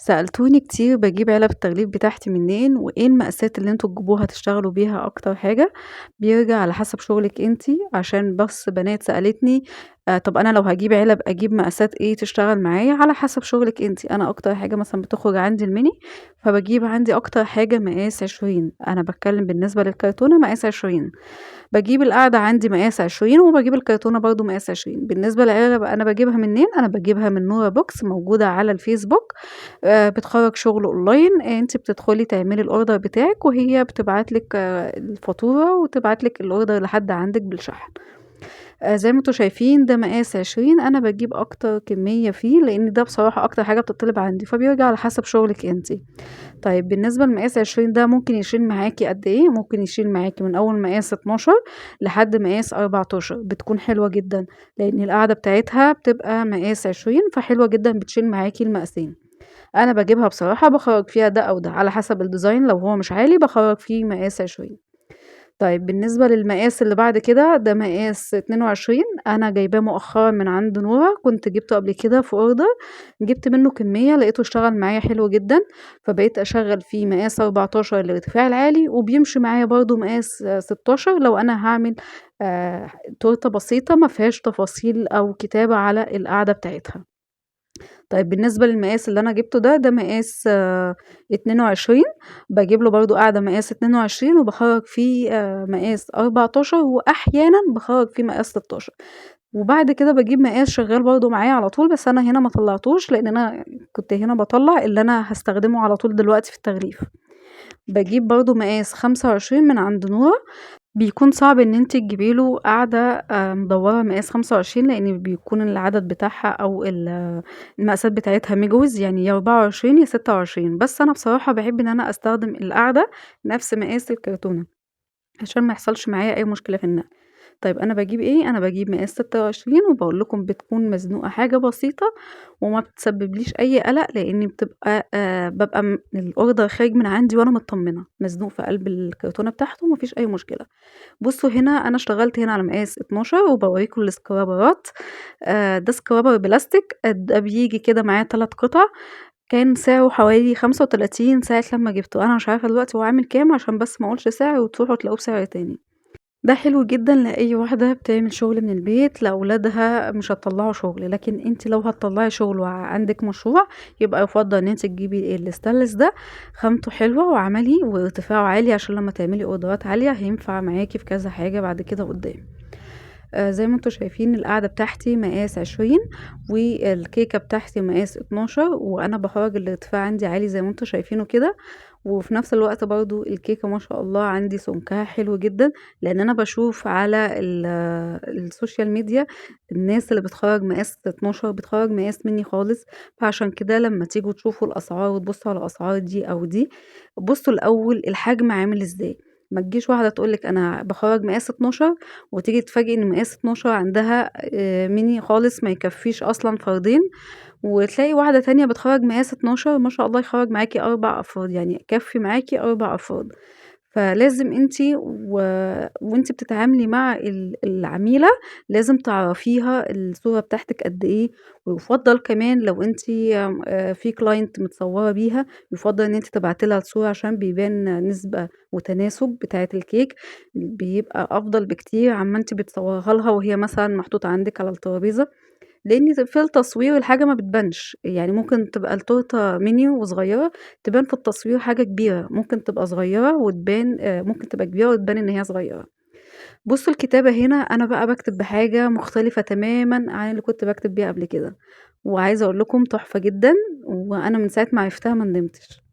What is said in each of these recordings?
سألتوني كتير باجيب علب التغليف بتاعتي منين، وإيه المقاسات اللي انتوا تجيبوها تشتغلوا بيها أكتر حاجة. بيرجع على حسب شغلك انتي، عشان بس بنات سألتني طب أنا لو هجيب علب أجيب مقاسات إيه تشتغل معايا. على حسب شغلك انتي. أنا أكتر حاجة مثلا بتخرج عندي الميني، فبجيب عندي أكتر حاجة مقاس 20. أنا بتكلم بالنسبة للكرتونة مقاس 20، بجيب القاعدة عندي مقاس 20، وبجيب الكرتونة برضو مقاس 20. بالنسبة للعلب أنا بجيبها منين؟ أنا بجيبها من نورا بوكس، موجودة على الفيسبوك. بتخرج شغل اونلاين. انت بتدخلي تعملي ال order بتاعك، وهي بتبعتلك الفاتورة وتبعتلك ال order لحد عندك بالشحن. زي ما انتوا شايفين ده مقاس 20، انا بجيب اكتر كمية فيه لان ده بصراحة اكتر حاجة بتطلب عندي، فبيرجع على حسب شغلك انتي. طيب بالنسبة لمقاس 20 ده ممكن يشيل معاكي قد ايه؟ ممكن يشيل معاكي من اول مقاس 12 لحد مقاس 14، بتكون حلوة جدا لان القاعدة بتاعتها بتبقى مقاس 20، فحلوة جدا بتشيل معاكي المقاسين. انا بجيبها بصراحة بخرج فيها ده او ده على حسب ال design، لو هو مش عالي بخرج فيه مقاس 20. طيب بالنسبة للمقاس اللي بعد كده ده مقاس 22، انا جايباه مؤخرا من عند نورا، كنت جبته قبل كده في order، جبت منه كمية لقيته اشتغل معايا حلو جدا، فبقيت اشغل فيه مقاس 14 للارتفاع العالي، وبيمشي معايا برضو مقاس 16 لو انا هعمل تورتة بسيطة ما فيهاش تفاصيل او كتابة على القاعدة بتاعتها. طيب بالنسبة للمقاس اللي أنا جبته ده، ده مقاس 22، بجيب له برضو قاعدة مقاس 22، وبخرج فيه مقاس 14، وأحيانا بخرج فيه مقاس 16. وبعد كده بجيب مقاس شغال برضو معايا على طول، بس أنا هنا ما طلعتوش لأن أنا كنت هنا بطلع اللي أنا هستخدمه على طول دلوقتي في التغليف. بجيب برضو مقاس 25 من عند نورا. بيكون صعب ان انت تجيبي له قاعدة مدورة مقاس 25، لان بيكون العدد بتاعها او المقاسات بتاعتها مجوز، يعني يا 24 يا 26. بس انا بصراحة بحب ان انا استخدم القاعدة نفس مقاس الكرتونة عشان ما يحصلش معايا اي مشكلة في النقل. طيب انا بجيب ايه؟ انا بجيب مقاس 26، وبقول لكم بتكون مزنوقة حاجة بسيطة وما بتسببليش اي قلق، لان ببقى ال order خارج من عندي وانا مطمنة، مزنوق في قلب الكرتونة بتاعته ومفيش اي مشكلة. بصوا هنا انا اشتغلت هنا على مقاس 12، وبوريكم ال scraperات. ده scraper بلاستيك، ده بيجي كده معاه 3 قطع، كان سعره حوالي 35 ساعة لما جبته. انا مش عارفة دلوقتي هو عامل كام عشان بس ما اقولش سعر وتروحوا تلاقوه بسعر تاني. ده حلو جدا لأي واحدة بتعمل شغل من البيت لأولادها، مش هتطلعوا شغل، لكن انت لو هتطلعي شغل وعندك مشروع يبقى يفضل ان انت تجيبي الستانلس ده، خامته حلوة وعملي وارتفاعه عالي عشان لما تعملي orderات عالية هينفع معاكي في كذا حاجة بعد كده قدام. زي ما انتوا شايفين القاعدة بتاعتي مقاس 20، والكيكة بتاعتي مقاس 12، وانا بخرج الارتفاع عندي عالي زي ما انتوا شايفينه كده. وفي نفس الوقت برضو الكيكة ما شاء الله عندي سمكها حلو جدا، لان انا بشوف على ال social media الناس اللي بتخرج مقاس 12 بتخرج مقاس مني خالص. فعشان كده لما تيجوا تشوفوا الاسعار وتبصوا على الاسعار دي او دي، بصوا الاول الحجم عامل ازاي. ما تجيش واحدة تقولك انا بخرج مقاس 12 وتيجي تفاجئ ان مقاس 12 عندها ميني خالص ما يكفيش اصلا فردين، وتلاقي واحدة تانية بتخرج مقاس 12 ما شاء الله يخرج معاكي 4 افراد، يعني يكفي معاكي 4 افراد. فلازم انتي وانتي بتتعاملي مع العميلة لازم تعرفيها الصورة بتاعتك قد ايه، ويفضل كمان لو انتي، في كلاينت متصورة بيها يفضل ان انتي تبعتي لها الصورة عشان بيبان نسبة وتناسب بتاعة الكيك، بيبقى افضل بكتير عما انتي بتصورها لها وهي مثلا محطوطة عندك على الترابيزة، لان في التصوير الحاجة ما بتبانش. يعني ممكن تبقى التورتة ميني وصغيرة تبان في التصوير حاجة كبيرة، ممكن تبقى صغيرة وتبان، ممكن تبقى كبيرة وتبان ان هي صغيرة. بصوا الكتابة هنا انا بقى بكتب بحاجة مختلفة تماما عن اللي كنت بكتب بيها قبل كده، وعايزة اقول لكم تحفة جدا، وانا من ساعة ما عرفتها ما ندمتش.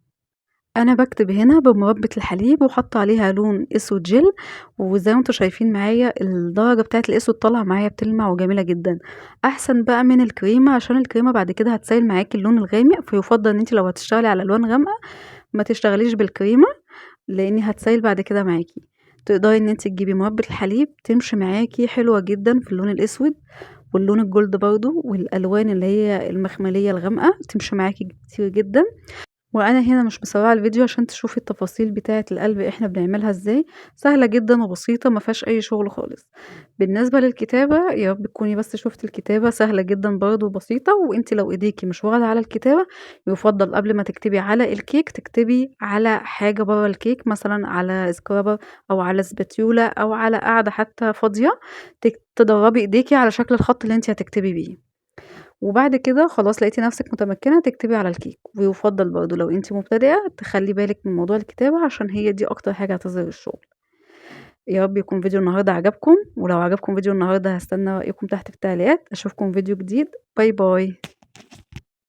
انا بكتب هنا بمربة الحليب وحاطه عليها لون اسود جل، وزي ما انتم شايفين معايا الدرجه بتاعت الاسود طالعه معايا بتلمع وجميله جدا، احسن بقى من الكريمه عشان الكريمه بعد كده هتسيل معاكي اللون الغامق، فيفضل ان انت لو هتشتغلي على الوان غامقه ما تشتغليش بالكريمه لان هتسيل بعد كده معاكي. تقدري ان انت تجيبي مربة الحليب تمشي معاكي حلوه جدا في اللون الاسود واللون الجولد برضو، والالوان اللي هي المخمليه الغامقه تمشي معاكي كتير جدا. وأنا هنا مش مسرعة الفيديو عشان تشوفي التفاصيل بتاعة القلب احنا بنعملها ازاي، سهلة جدا وبسيطة ما فيهاش أي شغل خالص. بالنسبة للكتابة يا رب تكوني بس شفتي الكتابة سهلة جدا برضو وبسيطة، وانتي لو ايديكي مش واخدة على الكتابة يفضل قبل ما تكتبي على الكيك تكتبي على حاجة برا الكيك، مثلا على scraper أو على spatula أو على قاعدة حتى فاضية، تدربي ايديكي على شكل الخط اللي انتي هتكتبي بيه. وبعد كده خلاص لقيتي نفسك متمكنة تكتبي على الكيك. ويفضل برضو لو انتي مبتدئة تخلي بالك من موضوع الكتابة عشان هي دي اكتر حاجة هتظهر الشغل. يا رب يكون فيديو النهاردة عجبكم، ولو عجبكم فيديو النهاردة هستنى رأيكم تحت في التعليقات. اشوفكم فيديو جديد، bye bye.